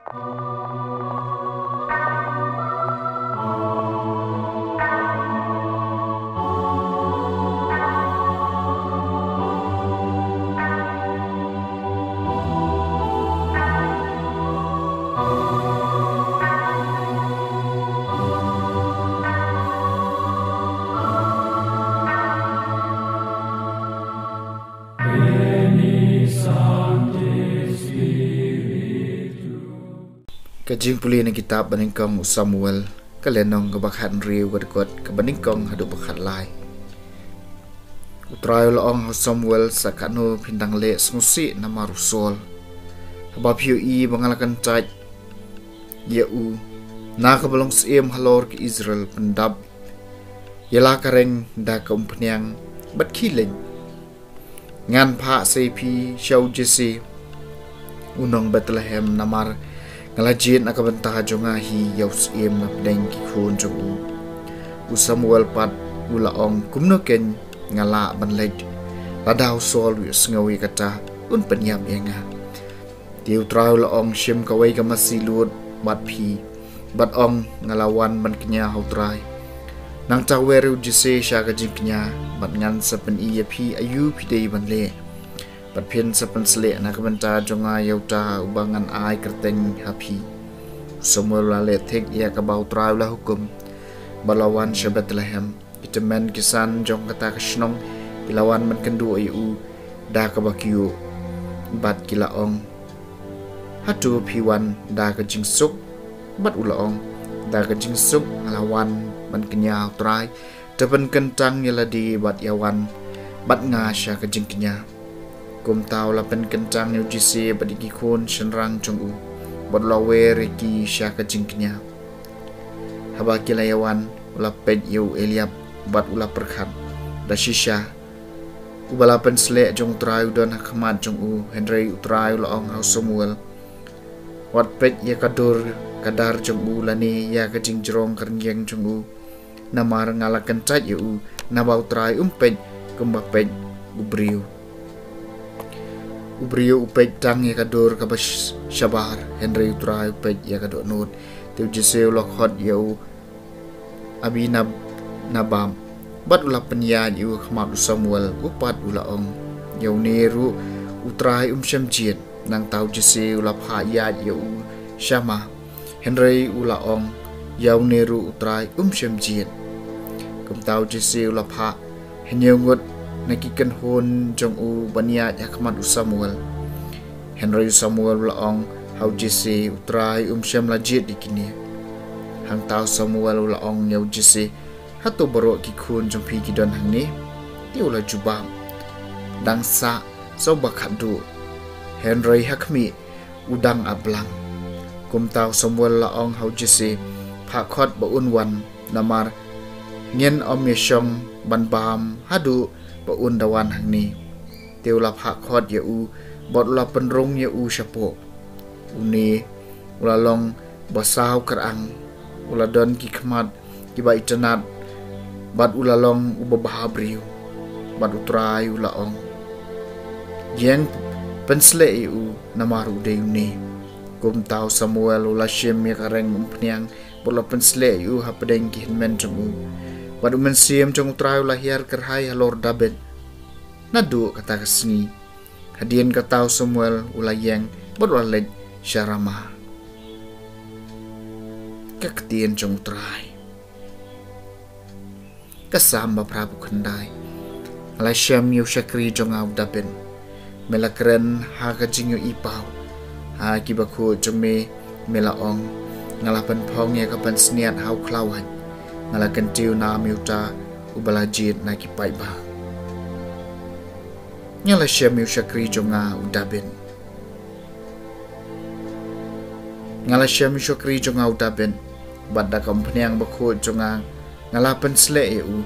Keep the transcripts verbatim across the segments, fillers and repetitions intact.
Ka jingpule na kitab banyngkong u Samuel, ka lynnong kaba khathynriew, ka dkhot kaba nyngkong haduh ba khatlai. U Trai u la ong ha u Samuel, sa katno phin dang leh sngewsih namar u Saul? Haba phi ïohi ba nga la kyntait ïa u na kaba long syiem halor ki Israel, pyndap ïa la ka reng da ka umphniang bad khie leit. Ngan phah sa ïa phi sha u Jesse u nong Bethlehem, namar nga la jied na ka bynta jong nga hi ïa u syiem na pdeng ki khun jong u. U Samuel pat u la ong, kumno keiñ nga lah ban leit, lada u Saul u sngew ïa kata un pynïap ïa nga? Te u Trai u la ong, shim kawei ka masi lut bad phi, bad ong, nga la wan ban kñia ha u Trai. Nangta wer ïa u Jesse sha ka jingkñia, bad ngan sa pyni ïa phi aïu phi dei ban leh. Bad phin sa pynsleh na ka bynta jong nga ïa uta uba ngan ai kyrteng ha phi. U Samuel u la leh thik ïa kaba u Trai u la hukum, bad u la wan sha Bethlehem. Ki tymmen ki san jong kata ka shnong ki la wan ban kynduh ïa u da kaba kyiuh, bad ki la ong, hato phi wan da ka jingsuk? Bad u la ong, da ka jingsuk nga la wan ban kñia ha u Trai. To pynkyntang ïa lade bad ïa wan bad nga sha ka jingkñia. Kumta u la pynkyntang ïa u Jesse bad ïa ki khun shynrang jong u, bad u la wer ïa ki sha ka jingkñia. Haba ki la ïa wan, u la peit ïa u Eliab bad u la pyrkhat, da shisha uba la pynsleh jong u Trai u don ha khmat jong u. Hynrei u Trai u la ong ha u Samuel, wat peit ïa ka dur ka dar jong u, lane ïa ka jingjrong ka rynïeng jong u, namar nga la kyntait ïa u. Naba u Trai um peit kumba peit u briew. U briew u peit tang ïa ka dur kaba sh-, shabar, hynrei u Trai u peit ïa ka dohnud. Te u Jesse u la khot ïa u Abinadab, bad u la pynïaid ïa u ha khmat u Samuel. U pat u la ong, ïa une ruh u Trai um shym jied. Nangta u Jesse u la phah ïaid ïa u Shammah. Hynrei u la ong, ïa une ruh u Trai um shym jied. Kumta u Jesse u la phah hynñiew ngut na ki kynhun jong u ban ïaid ha khmat u Samuel. Hynrei u Samuel u la ong ha u Jesse, u Trai um shym la jied ïa kine. Hangta u Samuel u la ong ïa u Jesse, hato baroh ki khun jong phi ki don hangne? Te u la jubab, dang sah sa uba khatduh, hynrei ha khmih u dang ap blang. Kumta u Samuel u la ong ha u Jesse, phah khot ba un wan, namar ngin ym ïashong ban bam haduh ba un da wan hangne. Te u la phah khot ïa u, bad u la pynrung ïa u shapoh. Une u la long ba saw kyrang, u la don ki khmat kiba itynnad, bad u la long uba bha briew. Bad u Trai u la ong, ïeng pynsleh ïa u, namar u dei une. Kumta u Samuel u la shim ïa ka reng umphniang, bad u la pynsleh ïa u hapdeng ki hynmen jong u. Bad u Mynsiem jong u Trai u la hiar kyrhai halor Dabid naduh kata ka sngi. Hadien kata u Samuel u la ïeng bad u la leit sha Ramah. Ka ktien jong u Trai. Ka Salm ba phra phew khyndai. Nga la shem ïa u shakri jong nga u Dabid. Me la kren ha ka jingïohi paw ha ki bakhuid jong me, me la ong, nga la pynphong ïa ka pansngiat ha u khlawait. Nga la kyntiew nam ïa uta uba la jied na ki paidbah. Nga la shem ïa u shakri jong nga u Dabid. Nga la shem ïa u shakri jong nga u Dabid, bad da ka umphniang bakhuid jong nga, nga la pynsleh ïa u.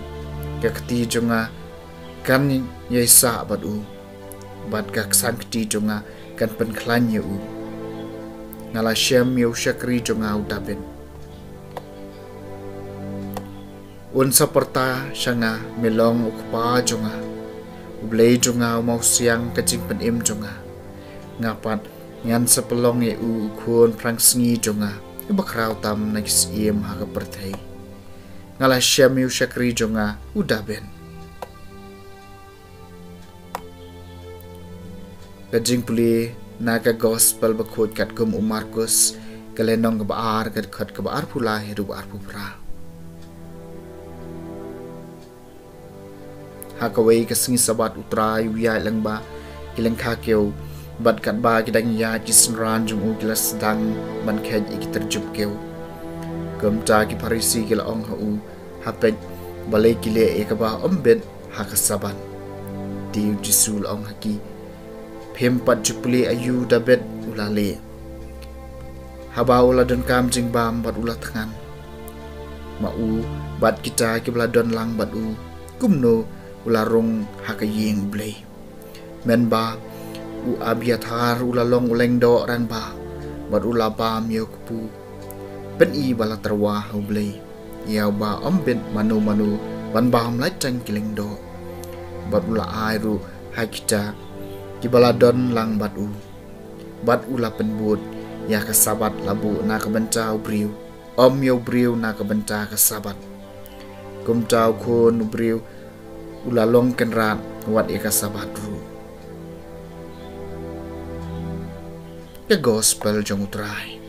Ka kti jong nga kan ïaisah bad u, bad ka ksangkti jong nga kan pynkhlaiñ ïa u. Nga la shem ïa u shakri jong nga u Dabid. Un sa pyrta sha nga, me long u Kpa jong nga, u Blei jong nga, u Mawsiang ka jingpynim jong nga. Nga pat Ngan sa pynlong ïa u u khun phrangsngi jong nga, uba khraw tam na ki syiem ha ka pyrthei. Nga la shem ïa u shakri jong nga u Dabid. Ka jingpule na ka Gospel bakhuid katkum u Markus, ka lynnong kaba ar, ka dkhot kaba arphew lai haduh arphew phra. Ha kawei ka sngi Sabbath u Trai u ïaid lyngba ki lyngkha kiew, bad katba ki dang ïaid, ki synran jong u ki la sdang ban kheit ïa ki tyrjup kiew. Kumta ki Pharisi ki la ong ha u, ha peit, balei ki leh ïa kaba ym bit ha ka Sabbath? Te u Jisu u la ong ha ki, phim pat ju pule aïu u Dabid u la leh, haba u la donkam jingbam bad u la thngan. Ma u bad kita kiba la don lang bad u, kumno u la rung ha ka ïing U Blei? Mynba u Abiathar u la long u lyngdoh rangbah, bad u la bam ïa u kpu, pyni ba la tyrwa ha U Blei, ïa uba ym bit mano mano ban bam lait tang ki lyngdoh. Bad u la ai ruh ha kita kiba la don lang bad u. Bad u la pynbud ïa ka Sabbath la buh na ka bynta u briew, ym ïa u briew na ka bynta ka Sabbath. Kumta u Khun u briew u la long kynrad wat ïa ka Sabbath ruh. Ka Gospel jong u Trai.